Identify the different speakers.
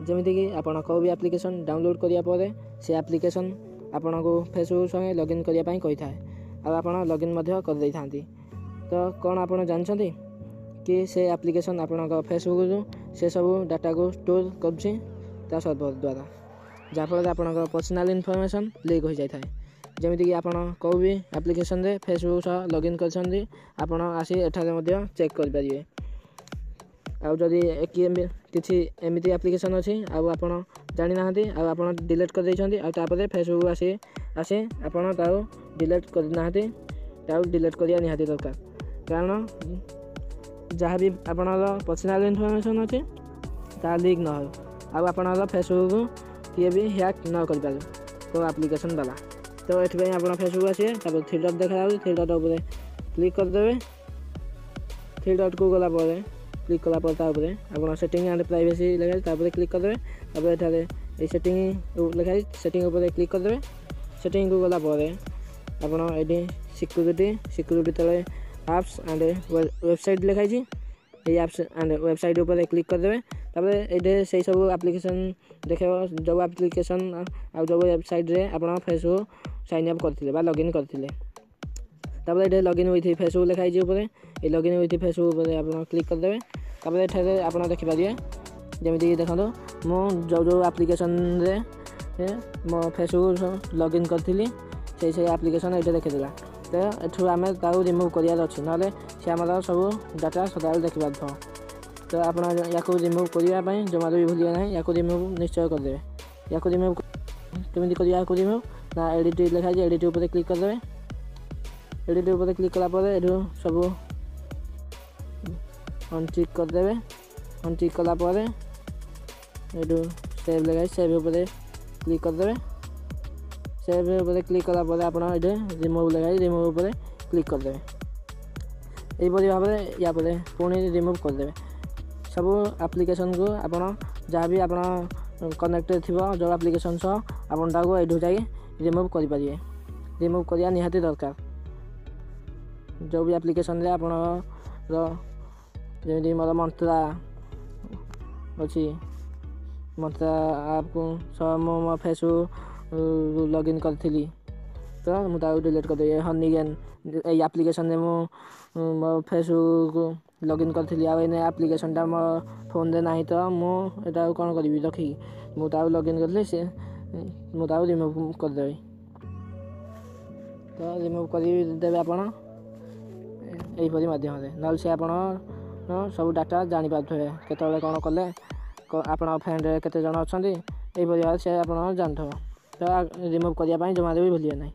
Speaker 1: ଯେମିତିକି ଆପଣ କେଉଁ ବି ଆପ୍ଲିକେସନ୍ ଡାଉନଲୋଡ଼୍ କରିବା ପରେ ସେ ଆପ୍ଲିକେସନ୍ ଆପଣଙ୍କୁ ଫେସବୁକ୍ ସଙ୍ଗେ ଲଗ୍ଇନ୍ କରିବା ପାଇଁ କହିଥାଏ, ଆଉ ଆପଣ ଲଗ୍ଇନ୍ ମଧ୍ୟ କରିଦେଇଥାନ୍ତି। ତ କ'ଣ ଆପଣ ଜାଣିଛନ୍ତି କି ସେ ଆପ୍ଲିକେସନ୍ ଆପଣଙ୍କ ଫେସବୁକ୍ରୁ ସେସବୁ ଡାଟାକୁ ଷ୍ଟୋର୍ କରୁଛି ତା ସର୍ଭର ଦ୍ୱାରା, ଯାହାଫଳରେ ଆପଣଙ୍କ ପର୍ସନାଲ୍ ଇନଫର୍ମେସନ୍ ଲିକ୍ ହୋଇଯାଇଥାଏ। ଯେମିତିକି ଆପଣ କେଉଁ ବି ଆପ୍ଲିକେସନ୍ରେ ଫେସବୁକ୍ ସହ ଲଗ୍ଇନ୍ କରିଛନ୍ତି, ଆପଣ ଆସି ଏଠାରେ ମଧ୍ୟ ଚେକ୍ କରିପାରିବେ। ଆଉ ଯଦି କିଛି ଏମିତି ଆପ୍ଲିକେସନ୍ ଅଛି ଆଉ ଆପଣ ଜାଣିନାହାନ୍ତି ଆଉ ଆପଣ ଡିଲିଟ୍ କରିଦେଇଛନ୍ତି, ଆଉ ତାପରେ ଫେସବୁକ୍ ଆସି ଆପଣ ତାକୁ ଡିଲିଟ୍ କରିନାହାନ୍ତି, ତାକୁ ଡିଲିଟ୍ କରିବା ନିହାତି ଦରକାର। କାରଣ ଯାହା ବି ଆପଣଙ୍କର ପର୍ସନାଲ୍ ଇନଫର୍ମେସନ୍ ଅଛି ତାହା ଲିକ୍ ନ ହେଉ, ଆଉ ଆପଣଙ୍କର ଫେସବୁକ୍ କିଏ ବି ହ୍ୟାକ୍ ନ କରିପାରୁ କେଉଁ ଆପ୍ଲିକେସନ୍ ବାଲା। ତ ଏଥିପାଇଁ ଆପଣ ଫେସବୁକ୍ ଆସିବେ, ତାପରେ ଥ୍ରୀ ଡଟ୍ ଦେଖାଯାଉଛି, ଥ୍ରୀ ଡଟ୍ ଉପରେ କ୍ଲିକ୍ କରିଦେବେ। ଥ୍ରୀ ଡଟ୍କୁ ଗଲା ପରେ କ୍ଲିକ୍ କଲା ପରେ ତା ଉପରେ ଆପଣ ସେଟିଂ ଆଣ୍ଡ ପ୍ରାଇଭେସି ଲେଖା ଅଛି, ତାପରେ କ୍ଲିକ୍ କରିଦେବେ। ତାପରେ ଏଠାରେ ଏଇ ସେଟିଂ ଲେଖା ହେଇଛି, ସେଟିଂ ଉପରେ କ୍ଲିକ୍ କରିଦେବେ। ସେଟିଂକୁ ଗଲା ପରେ ଆପଣ ଏଇଠି ସିକ୍ୟୁରିଟି ତଳେ ଆପ୍ସ ଆଣ୍ଡ ୱେବସାଇଟ୍ ଲେଖା ହେଇଛି, ଏଇ ଆପ୍ସ ଆଣ୍ଡ ୱେବସାଇଟ୍ ଉପରେ କ୍ଲିକ୍ କରିଦେବେ। ତାପରେ ଏଇଠି ସେଇ ସବୁ ଆପ୍ଲିକେସନ୍ ଦେଖେଇବ, ଯେଉଁ ଆପ୍ଲିକେସନ୍ ଆଉ ଯେଉଁ ୱେବସାଇଟ୍ରେ ଆପଣ ଫେସବୁକ୍ ସାଇନ୍ ଅପ୍ କରିଥିଲେ ବା ଲଗ୍ଇନ୍ କରିଥିଲେ। ତାପରେ ଏଠି ଲଗ୍ଇନ୍ ୱିଥ୍ ଫେସବୁକ୍ ଲେଖା ହେଇଛି ଉପରେ, ଏଇ ଲଗ୍ଇନ୍ ୱିଥ୍ ଫେସବୁକ୍ ଉପରେ ଆପଣ କ୍ଲିକ୍ କରିଦେବେ। ତାପରେ ଏଠାରେ ଆପଣ ଦେଖିପାରିବେ, ଯେମିତିକି ଦେଖନ୍ତୁ ମୁଁ ଯେଉଁ ଯେଉଁ ଆପ୍ଲିକେସନ୍ରେ ମୋ ଫେସବୁକ୍ ଲଗ୍ଇନ୍ କରିଥିଲି ସେଇ ଆପ୍ଲିକେସନ୍ ଏଇଠି ଦେଖିଦେଲା। ତ ଏଠୁ ଆମେ ତାକୁ ରିମୁଭ୍ କରିବାର ଅଛି, ନହେଲେ ସେ ଆମର ସବୁ ଡାଟା ସଦାବେଳେ ଦେଖିପାରୁଥିବ। ତ ଆପଣ ୟାକୁ ରିମୁଭ୍ କରିବା ପାଇଁ ଜମାରୁ ବି ଭୁଲିବେ ନାହିଁ, ୟାକୁ ରିମୁଭ୍ ନିଶ୍ଚୟ କରିଦେବେ। ୟାକୁ ରିମୁଭ୍ କେମିତି କରିବା? ୟାକୁ ରିମୁଭ୍ ନା ଏଡ଼ିଟ୍ ଲେଖା ହେଇଛି, ଏଡ଼ିଟ୍ ଉପରେ କ୍ଲିକ୍ କରିଦେବେ। ଏଡ଼ିଟ୍ ଉପରେ କ୍ଲିକ୍ କଲା ପରେ ଏଠୁ ସବୁ ଅନଟିକ୍ କରିଦେବେ। ଅନଟିକ୍ କଲା ପରେ ଏଠୁ ସେଭ୍ ଲେଖା ହେଇଛି, ସେଭ୍ ଉପରେ କ୍ଲିକ୍ କରିଦେବେ। ସେଭ୍ ଉପରେ କ୍ଲିକ୍ କଲା ପରେ ଆପଣ ଏଠି ରିମୁଭ୍ ଲେଖା ହେଇଛି, ରିମୁଭ୍ ଉପରେ କ୍ଲିକ୍ କରିଦେବେ। ଏହିପରି ଭାବରେ ୟା ପରେ ପୁଣି ରିମୁଭ୍ କରିଦେବେ ସବୁ ଆପ୍ଲିକେସନ୍କୁ। ଆପଣ ଯାହା ବି ଆପଣ କନେକ୍ଟେଡ଼ ଥିବ ଯେଉଁ ଆପ୍ଲିକେସନ୍ ସହ, ଆପଣ ତାକୁ ଏଇଠୁ ଯାଇ ରିମୁଭ୍ କରିପାରିବେ। ରିମୁଭ୍ କରିବା ନିହାତି ଦରକାର। ଯେଉଁ ବି ଆପ୍ଲିକେସନ୍ରେ ଆପଣଙ୍କର, ଯେମିତି ମୋର ମନ୍ତ୍ରା ଅଛି, ମନ୍ତ୍ରା ଆପ୍କୁ ସହ ମୁଁ ମୋ ଫେସବୁକ୍ ଲଗ୍ଇନ୍ କରିଥିଲି, ତ ମୁଁ ତାକୁ ଡିଲିଟ୍ କରିଦେବି। ହନିଗେନ୍ ଏଇ ଆପ୍ଲିକେସନ୍ରେ ମୁଁ ମୋ ଫେସବୁକ୍ ଲଗ୍ଇନ୍ କରିଥିଲି, ଆଉ ଏଇନେ ଆପ୍ଲିକେସନ୍ଟା ମୋ ଫୋନ୍ରେ ନାହିଁ, ତ ମୁଁ ଏଟାକୁ କ'ଣ କରିବି ରଖିକି? ମୁଁ ତାକୁ ଲଗ୍ଇନ୍ କରିଥିଲି, ସେ ମୁଁ ତାକୁ ରିମୁଭ୍ କରିଦେବି। ତ ରିମୁଭ୍ କରିଦେବେ ଆପଣ ଏହିପରି ମାଧ୍ୟମରେ, ନହେଲେ ସେ ଆପଣ ସବୁ ଡାଟା ଜାଣିପାରୁଥିବେ କେତେବେଳେ କ'ଣ କଲେ, ଆପଣଙ୍କ ଫ୍ରେଣ୍ଡରେ କେତେ ଜଣ ଅଛନ୍ତି, ଏହିପରି ଭାବରେ ସେ ଆପଣ ଜାଣୁଥିବ। ତ ରିମୁଭ୍ କରିବା ପାଇଁ ଜମାରୁ ବି ଭୁଲିବେ ନାହିଁ।